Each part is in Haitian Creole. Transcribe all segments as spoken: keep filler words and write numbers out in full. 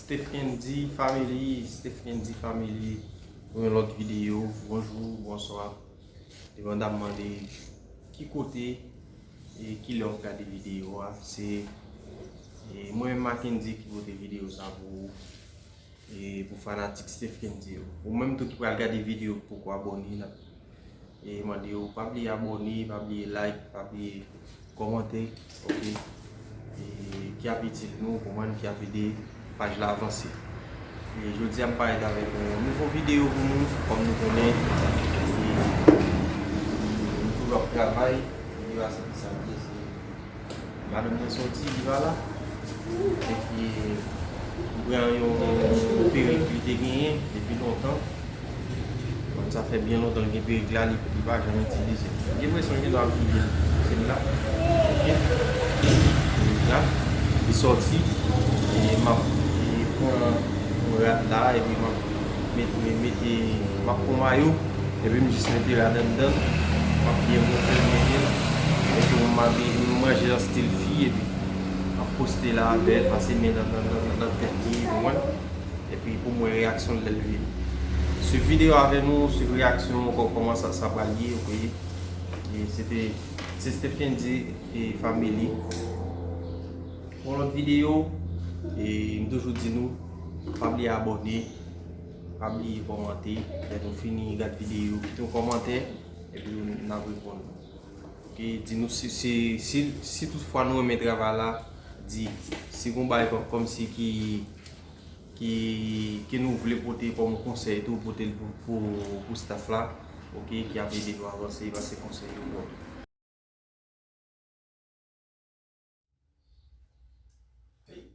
Steph Kendy Family, Steph Kendy Family pou yon lòt videyo. Bonjou, bonswa. Depandamman de ki kote e ki lè w ap gade videyo a, se e mwen menm Mackendy ki pote videyo sa pou ou, e pou fanatik Steph Kendy yo. Ou menm tou ki pral gade videyo ki poko abòne, n ap e mande yo, pa bliye abòne, pa bliye like, pa bliye kòmante, ok? E ki ap itil nou, konprann, ki ap ede paj la avanse. E jodi a, m parèt avèk yon nouvo videyo pou nou, kòm nou konnen, e nou toujou ap travay, videyo a se pou sa l ye, se madanm mwen soti, li pa la. Epi, m pran yon perik li te genyen depi lontan. Bon, sa fè byen lontan l gen perik la, li, li pa janm itilize. M gen enpresyon l gen dwa bliye l. Se l la. Ok. Perik la. Li soti. E m ap, e pran yon rad la, epi m ap met, met, mete, m ap pran mayo, epi m jis mete rad anndan l, m ap byen gonfle l, mete l, epi m ap, m manje an stil fi, epi m ap poste la avè l, pase men nan, nan, nan, nan, nan tèt li, ou konprann? Epi pou m wè reyaksyon l lè l vini. Swiv videyo avè nou, swiv reyaksyon, kò-, kòman sa, sa pral ye, ok? E se te, se Steph Kendy e Family. Yon lòt videyo, e m toujou di nou, pa bliye abòne, pa bliye kòmante. Lè nou fini gad videyo, kite yon kòmantè, epi n ap reponn. Ok, di nou si, si, si, si toutfwa nou renmen travay la, di si gon bagay kò-, kòmsi ki, ki, ki nou vle pote kòm konsèy tou, pote l pou, pou, pou staff la, ok, ki ap ede nou avanse, pase konsèy yo bon. Ey,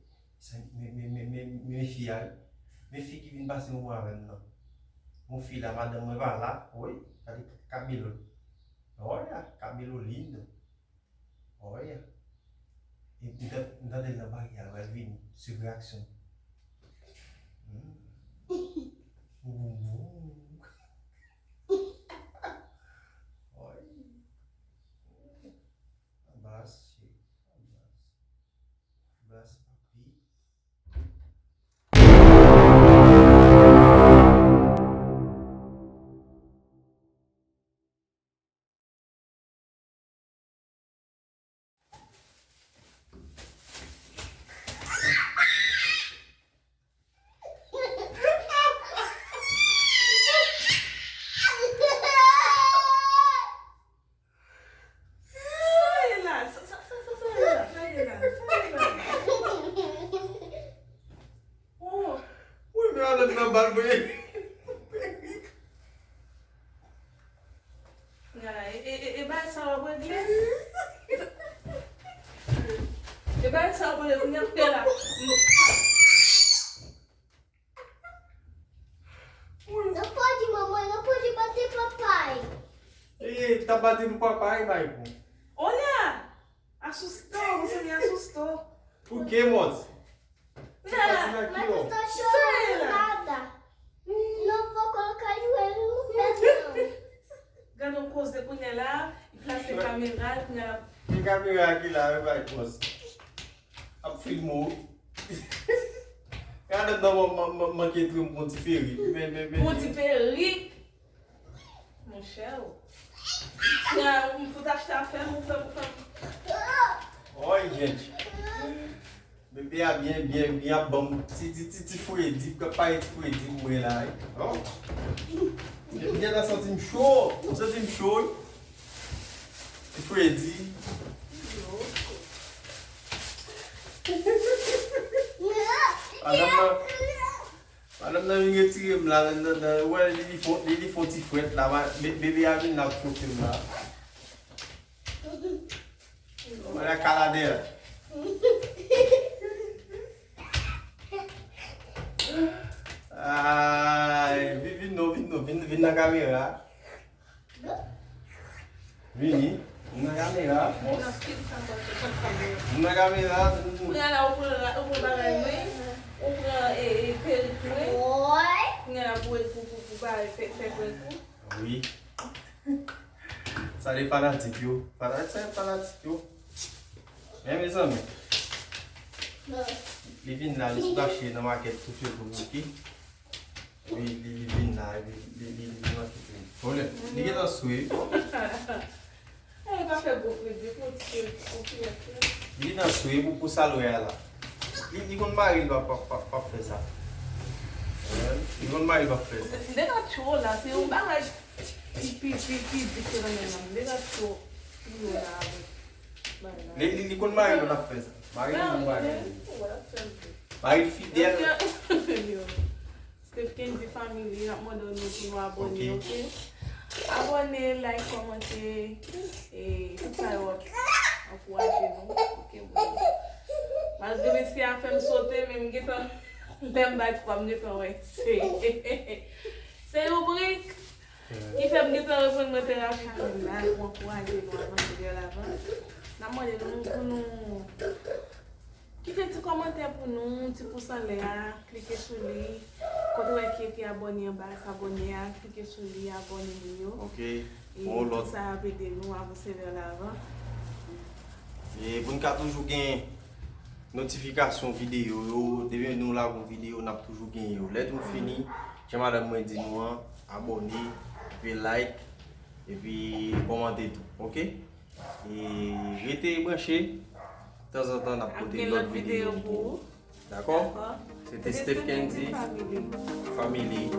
sa, men, men, men, men, men fi a, wi. Men fi ki vin pase moman avè m nan. Bon, fi la, madanm mwen pa la, wi, gade kabelo. Oya, kabelo lindo. Oya. E m tande, m tande l nan baryè a, l pral vini, swiv reyaksyon. Hmm. Boum, boum. Oy. Anbas, cheri. Anbas. Anbas, papi. Sa ye la? Sa, sa, sa, sa, sa ye la? Sa ye la? Sa ye la? Oh. Wi, men alèm nan bal mwen. Gade, e, e, e, e bagay sa w ap regle? E bagay sa w ap regle? Kounye a m te la. Non pòdi manman, non pòdi bate papay. E, ta bate pou papay, bay pou. Olè! Asusto, você me assustou. Por quê, moça? Nada. Mas eu estou chorando, nada. Não vou colocar joelho no pé, não. Gade yon koze kounye a la, li plase kamera, kounye a la. Gen kamera ki la, wi, bay, moça. Ap filme w. Gade nan man-, man-, man-, manke tou yon ti perik. Men, men, men. Yon ti perik. Monchè, o. Nya, m fout achte afè m, ou fè m, ou fè m. Oy, jent. Bebe a byen, byen, byen ap ban m ti, ti, ti, ti fredi, m ap pale ti fredi pou mwen la, wi. Oh. M gen nan santi Cho! M santi m cho wi. Ti fredi. Madanm nan, madanm nan vin retire m la, nan, nan, nan, wè, li, li fon, li, li fon ti frèt la, ma, be-, bebe a vin la pou chofe m la. Wè la kaladè. Ay, vin, vin non, vin non, vin, vin nan kamera. Vini, vin nan kamera. Vin nan kamera. Ou pran la, ou pran la, ou pran bagay mwen. Ou pran, e, e, perik mwen. Kounya la pou, pou, pou, pou bagay fè, fè prank ou. Wi. Sa de fanatik yo. Fanatik, sa de fanatik yo. Men mezanmi. Li vin la, li sou tache nan makèt pou fè pou oke. Li, li, li vin la, li, li, li, li vin nan kite. Pwoblèm. Li gentan swe. Eh, pa fè gwo fredi, pou ti, pou ti rete. Li gentan swe pou, pou sa l wè a la. Li, li konn mari l pa, pa, pa, pa fè sa. Eh, li konn mari l pa fè sa. Nèg la cho la, se yon bagay ki, ki, ki, ki diferan nan nan. Nèg la cho. Pou yo la avèk bagay la. Li, li, li konn mari l pa fè sa. Mari l konn mari l. Mari l fidèl. Yo. Steph Kendy Family, n ap mande nou pou nou abòne, oke? Abòne, like, kòmante, e tout sa yo ap ankouraje nou, oke, bro? Malgre mesye a fè m sote, men m gentan, lè m bay twa, m gentan wè. Se, se yon brik ki fè m gentan reprann mwen terapi pou m la, pou ankouraje nou avanse vè lavan. N ap mande nou pou nou kite ti kòmantè pou nou, ti pous anlè a, klike sou li. Kote w wè ki ekri abòne anba sa abòne a, klike sou li, abòne nou yo. Oke. E pou yon lòt. Tout sa ap ede nou avanse vè lavan. E pou n ka toujou gen notifikasyon videyo yo, depi nou lage yon videyo, n ap toujou gen yo. Lè nou fini, jan madanm mwen di nou an, abòne, epi like, epi kòmante tou, oke? E rete branche, tanzantan n ap pote lòt videyo pou ou. Dakò? Se te Steph Kendy Family.